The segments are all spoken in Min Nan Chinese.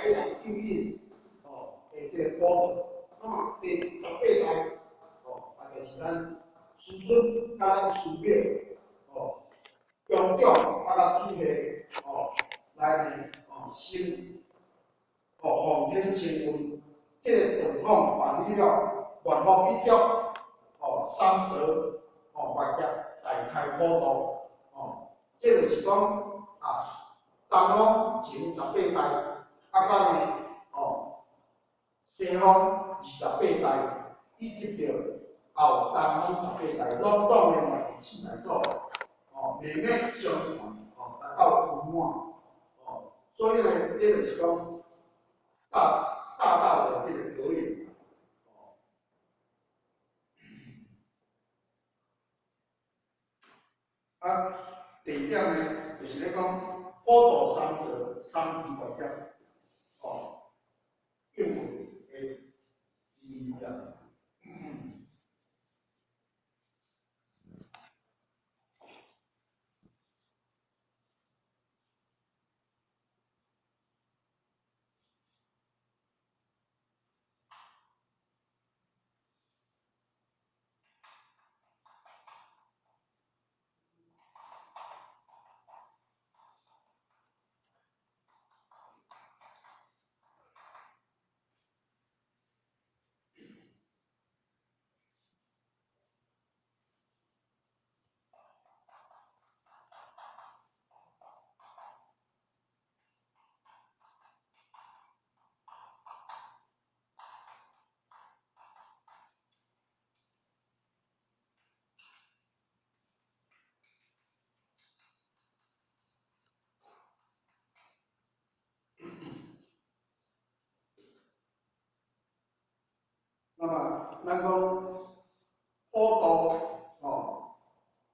海洋救引，的这个普渡。那么第十八代，啊，就是咱师尊佮咱师表，中长啊佮主系，来呢，成，奉天承运，这个道统办理了，万福一德，三泽，万劫大开普渡，这就是讲啊，东方前十八代，啊，佮呢，西方28代，以及著后东方十八代，拢当然嘛是四大祖，脉脉相传，达到圆满，所以呢，这就是讲大大道的这个格言。啊，第二点呢，就是咧讲普度三泽三期绝业，应运的意义啊。那么，咱讲普度，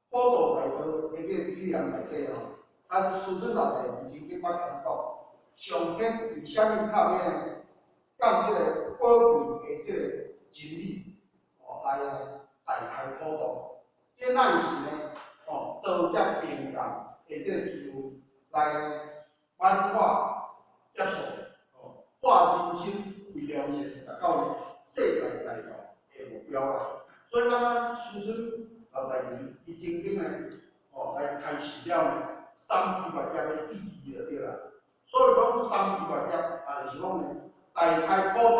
普度大道的这个理念内底咱师尊老大曾经捌讲过，上天为啥物拍拼呢？降这个宝贵的这个真理，来大开普度。这乃是呢，道劫并降的这个机会来万化劫数，化人心为良善，达到呢世界大道的目标啦。所以咱师尊老大人伊曾经呢，来开示了呢三期绝业的意义就对啦。所以讲三期绝业，啊，就是讲呢大开普度。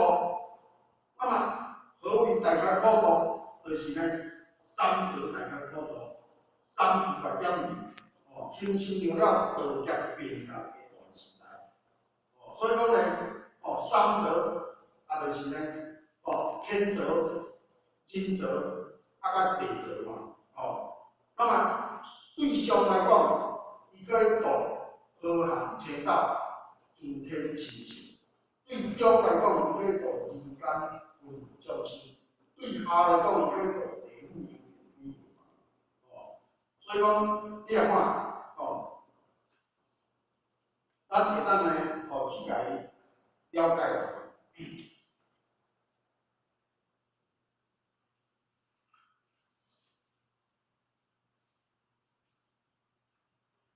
那么何为大开普度？就是呢三泽大开普度，三期绝业形成了道劫并降的大时代。所以讲呢，三泽啊，就是呢，天泽、人泽，啊，佮地泽嘛，那么对上来讲，伊可以度河汉青斗、诸天神圣；对中来讲，伊可以度人间芸芸众生；对下来讲，伊可以度地府幽灵鬼魂。所以讲，你来看，咱会当呢，去共伊了解啦。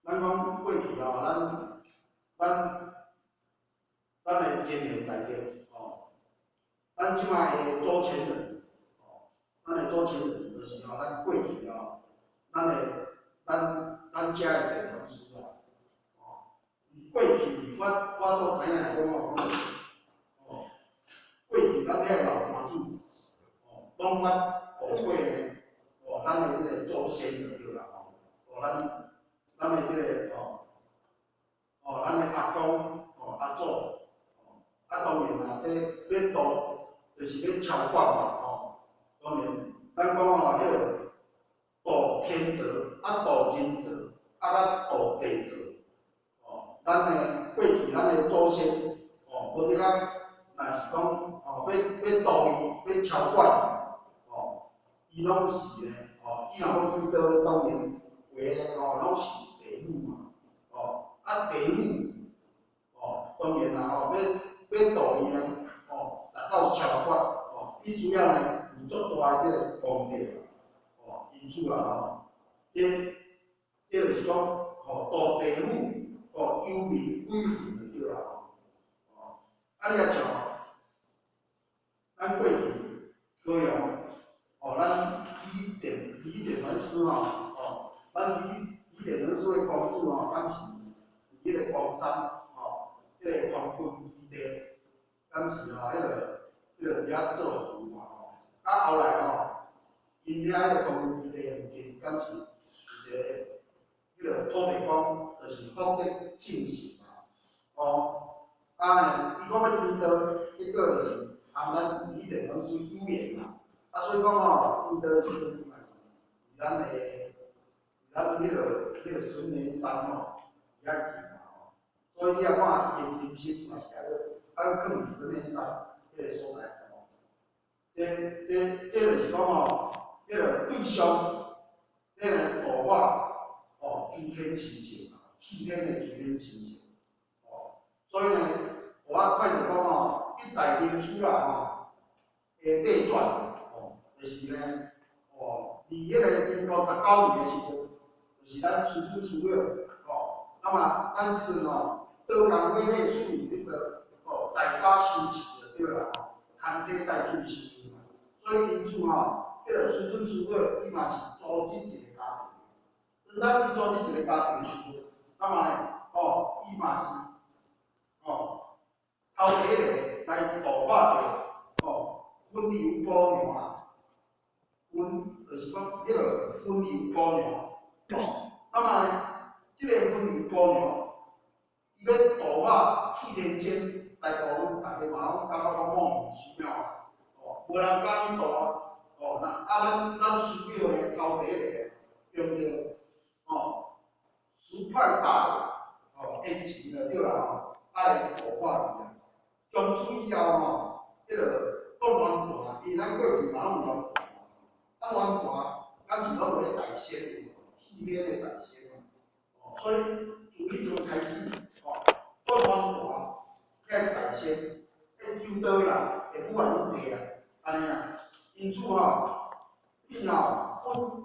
咱讲过去咱的前贤大德，咱这摆的祖先人，咱的祖先人就是咱过去咱的咱遮的地坛师啊，过去我所知影的讲过去咱遐老坛主，拢捌度过呢，咱的这个祖先就对啦，咱的这个咱的阿公，阿祖，啊当然啦，这欲度就是欲超过嘛，当然，咱讲彼个度天泽，啊度人泽，啊佮度地泽，咱的过去咱的祖先，无得讲，若是讲，欲度伊，欲超过伊，伊拢是呢，伊若欲去佗，当然话呢，拢是地府嘛，啊地府，当然啦，欲度伊呢，达到超越，伊需要呢有足大的这个功德，因此啊，这就是讲，度地府，幽冥鬼魂就对啦，啊，你若像咱過去高雄，哦，咱李典老師吼，哦，咱李典老師的公主吼，敢是佇彼個岡山，吼，彼個空軍基地，敢是吼，彼個佇遐做服務嘛吼。啊，後來吼，𪜶遐彼個空軍基地附近，敢是一個彼個土地公，就是福德正神嘛，哦，啊呢，伊講欲求道，結果就是和咱李典老師有緣啦。啊，所以講吼，求道的時陣，伊嘛是佇咱的，咱彼個孫連山吼，遐去嘛吼。所以你若看伊的金身嘛是抑閣囥佇孫連山彼個所在吼。這就是講吼，彼個對象，這個度化哦，諸天親情啊，替天的諸天親情，哦，所以呢，我看著講吼，一代名師啦吼，的帝傳，哦，就是呢，哦，佇彼個民國19年的時陣，就是咱師尊師表，哦，那麼咱這陣吼，道工會內屬於彼個哦，在家修持就對啦吼，牽車帶住修嘛，所以因此吼，彼個師尊師表伊嘛是組織一個家庭。當咱伊組織一個家庭的時陣，那麼呢，哦，伊嘛是，哦，頭第一個來度化著，哦，溫柔姑娘啊，溫就是講彼個溫柔姑娘，哦，那麼呢，這個溫柔姑娘，伊欲度化替天仙來度阮，大家嘛攏感覺講莫名其妙啊，哦，無人敢去度啊，哦，那啊咱師表呢，頭第一個用著，哦，10塊大的，哦，煙錢就對啦吼，啊來度化伊啊。從此以後吼，彼個閣亂盤，因為咱過去嘛攏有亂盤，啊亂盤，敢是攏有咧大仙有無？替天的大仙嘛，哦，所以自彼陣開始，哦，閣亂盤，遐大仙，彼求道的人會愈來愈濟啊，按呢啊，因此吼，變吼分。